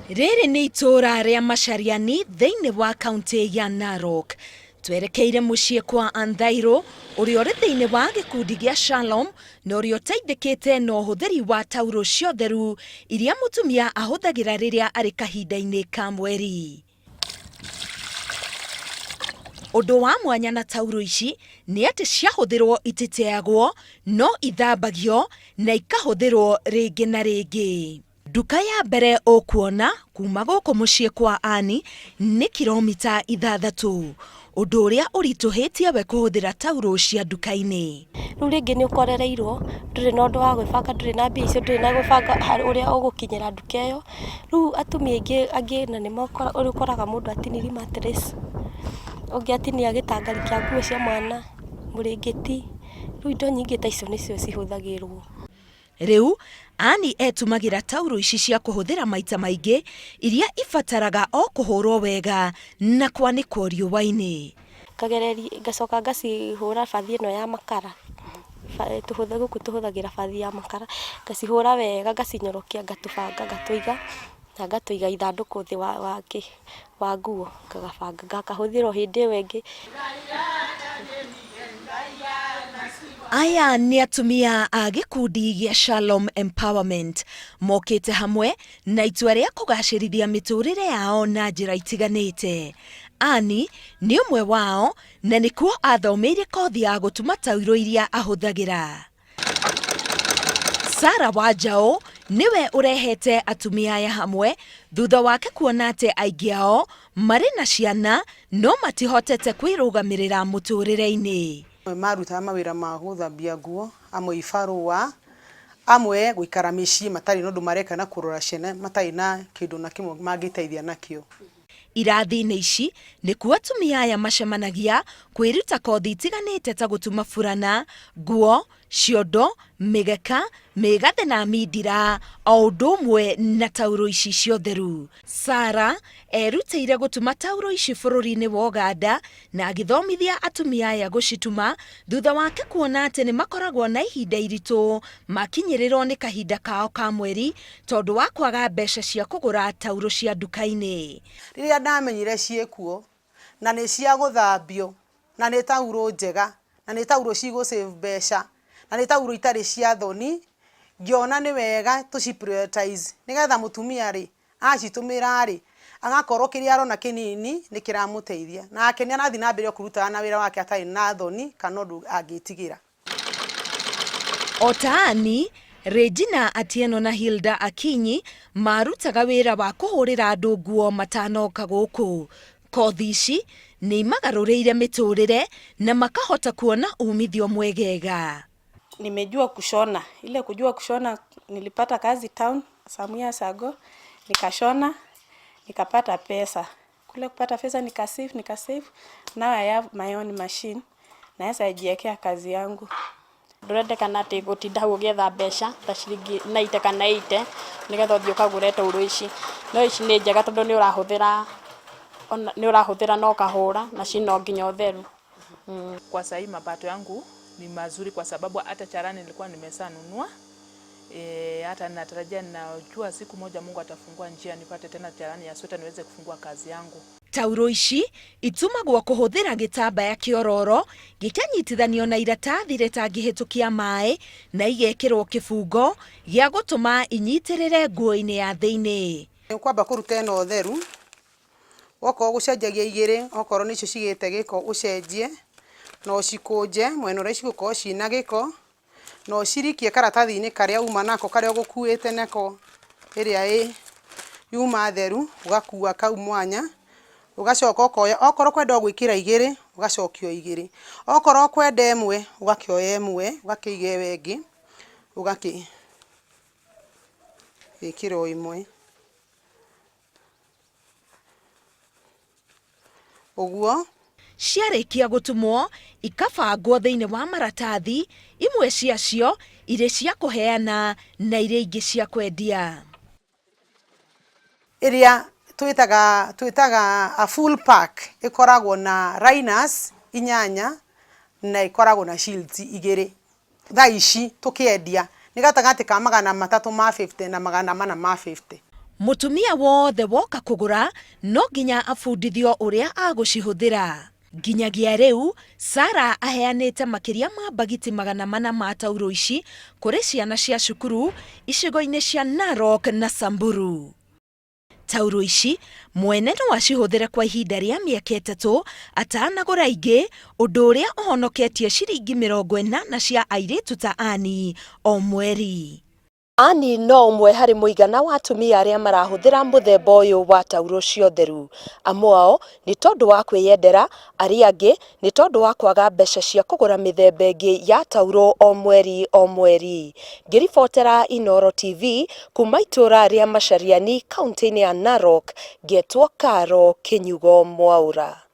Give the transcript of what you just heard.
Rĩrĩ nĩ itũũra rĩa Macariani thĩinĩ wa kaunti ya Narok. Twerekeire mũciĩ kwa Anthairũ ũrĩa ũrĩ thĩinĩ wa gĩkundi gĩa Shalom na ũrĩa ũteithĩkĩte na ũhũthĩri wa taurũ cia ũtheru iria mũtumia ahũthagĩra rĩrĩa arĩ kahinda-inĩ ka mweri. Ũndũ wa mwanya na taurũ ici nĩ atĩ ciahũthĩrwo ititeagwo no ithambagio na ikahũthĩrwo rĩngĩ na rĩngĩ. Nduka ya mbere ũkuona kuma gũkũ mũciĩ kwa Ann nĩ kiromita ithathatũ, ũndũ ũrĩa ũritũhĩtie we kũhũthĩra taurũ cia nduka-inĩ. Rĩu rĩngĩ nĩ ũkorereirwo, ndũrĩ na ũndũ wa gwĩbanga, ndũrĩ na mbia icio, ndũrĩ na gwĩbanga ũrĩa ũgũkinyĩra nduka ĩyo. Rĩu atumia aingĩ angĩ na nĩ ũkoraga mũndũ atinirie mattress, ũngĩ atinia gĩtangari kĩa nguo cia mwana, mũrĩngĩti, rĩu indo nyingĩ ta icio nĩcio cihũthagĩrwo. Rĩu Ann etumagĩra taurũ ici cia kũhũthĩra maita maingĩ iria ibataraga o kũhũrwo wega na kwanĩkwo riũa-inĩ. Ngagereria, ngacoka ngacihũra bathi ĩno ya makara, gũkũ tũhũthagĩra bathi ya makara, ngacihũra wega ngacinyorokia ngatũbanga ngatũiga, na ngatũiga ithandũkũ thĩ wa kĩ, wa nguo, ngagabanga ngakahũthĩra o hĩndĩ ĩyo ĩngĩ. Aya nĩ atumia a gĩkundi gĩa Shalom Empowerment mokĩte hamwe na itua rĩa kũgacĩrithia mĩtũrĩre yao na njĩra itiganĩte. Annie nĩ ũmwe wao na nĩkuo athomeire kothi ya gũtuma taurũ iria ahũthagĩra. Sarah Wanjaũ nĩwe ũrehete atumia aya hamwe thutha wake kuona atĩ aingĩ ao marĩ na ciana no matihotete kwĩrũgamĩrĩra mũtũrĩre-inĩ. Amwe marutaga mawĩra ma gũthambia nguo, amwe ibarũa, amwe gũikara mĩciĩ matarĩ na ũndũ mareka na kũrora ciana matarĩ na kĩndũ ona kĩmwe mangĩteithia nakĩo. Irathi-inĩ ici nĩkuo atumia aya macemanagia kwĩruta kothi itiganĩte ta gũtuma burana, nguo, ciondo, mĩgeka, mĩgathe na mindira o ũndũ ũmwe na taurũ ici cia ũtheru. Sarah erutĩire gũtuma taurũ ici bũrũri-inĩ wa Ũganda na agĩthomithia atumia aya gũcituma thutha wake kuona atĩ nĩ makoragwo na ihinda iritũ makinyĩrĩrwo nĩ kahinda kao ka mweri tondũ wa kwaga mbeca cia kũgũra taurũ cia nduka-inĩ. Rĩrĩa ndamenyire ciĩkuo na nĩ cia gũthambio na nĩ taurũ njega na nĩ taurũ cigũ save mbeca na nĩ taurũ itarĩ cia thoni, ngĩona nĩ wega tũci prioritize nĩgetha mũtumia rĩ, acitũmĩra rĩ, agakorwo kĩrĩa arona kĩnini nĩ kĩramũteithia. Nake nĩ arathiĩ na mbere o kũrutaga na wĩra wake atarĩ na thoni kana ũndũ angĩtigĩra. O ta Annie, Regina Atieno na Hilda Akinyi marutaga wĩra wa kũhũrĩra andũ nguo matanoka gũkũ. Kothi ici nĩ imagarũrĩire mĩtũrĩre na makahota kuona umithio mwegega. Nimejua kushona. Ile kujua kushona nilipata kazi town some years ago, nikashona, nikapata pesa. Kule kupata pesa nikasave, nikasave. Now I have my own machine. Naweza jiwekea kazi yangu. Ndũrendekana atĩ gũtinda hau ũgĩetha mbeca ta ciringi 90 kana 80 nĩgetha ũthiĩ ũkagũre taurũ ici. No ici nĩ njega tondũ nĩ ũrahũthĩra nĩ ũrahũthĩra na ũkahũra na ciĩna nginya ũtheru. Kwa sahii mapato yangu ni mazuri kwa sababu hata charani nilikuwa nimeshanunua. E, hata natarajia najua siku moja Mungu atafungua njia nipate tena charani ya sweta niweze kufungua kazi yangu. Taurũ ici itumagwo kũhũthĩra gĩtambaya kĩororo gĩkanyitithanio na iratathi rĩtangĩhĩtũkia maĩ na igekĩrwo kĩbungo gĩa gũtũma inyitĩrĩre nguo-inĩ ya thĩinĩ. Nĩ ũkwamba kũruta ĩno theru, woka ũgũcenjagia igĩrĩ, okorwo nĩcio cigĩte gĩko ũcenjie, na ũcikũnje mwena ũrĩa cigũkorwo ciĩna gĩko, na ũcirikie karatathi-inĩ karĩa uma nako karĩa ũgũkuĩte nako ĩrĩa ĩ yuma theru, ũgakua kau mwanya, ũgacoka ũkoya, okorwo ũkwenda o gwĩkĩra igĩrĩ, ũgacokia o igĩrĩ, okorwo ũkwenda ĩmwe, ũgakĩoya ĩmwe, ũgakĩiga ĩyo ĩngĩ, ũgakĩĩkĩra o ĩmwe. Ũguo. Ciarĩkia gũtumwo, ikabangwo thĩinĩ wa maratathi, imwe ciacio irĩ cia kũheana na iria ingĩ cia kwendia. Ĩrĩa twĩtaga twĩtaga a full pack ĩkoragwo na liners inyanya na ĩkoragwo na shields igĩrĩ. Thaa ici tũkĩendia nĩ gatagatĩ ka 350 na 450. Mũtumia wothe woka kũgũra no nginya abundithio ũrĩa agũcihũthĩra. Nginyagia rĩu, Sarah aheanĩte makĩria ma mbagiti 400 ma taurũ ici kũrĩ ciana cia cukuru icigo-inĩ cia Narok na Samburu. Taurũ ici mwene no acihũthĩre kwa ihinda rĩa mĩaka 3 atanagũra ingĩ, ũndũ ũrĩa ũhonoketie ciringi 80 cia airĩtu ta Annie o mweri. Annie no ũmwe harĩ mũigana wa atumia arĩa marahũthĩra mũthemba ũyũ wa taurũ cia ũtheru. Amwe ao nĩ tondũ wa kwĩyendera, arĩa angĩ nĩ tondũ wa kwaga mbeca cia kũgũra mĩthemba ĩngĩ ya taurũ o mweri o mweri. Ngĩribotera Inooro TV kuma itũra rĩa Machariani kaunti-inĩ ya Narok, ngetwo Karo Kĩnyugo Mwaũra.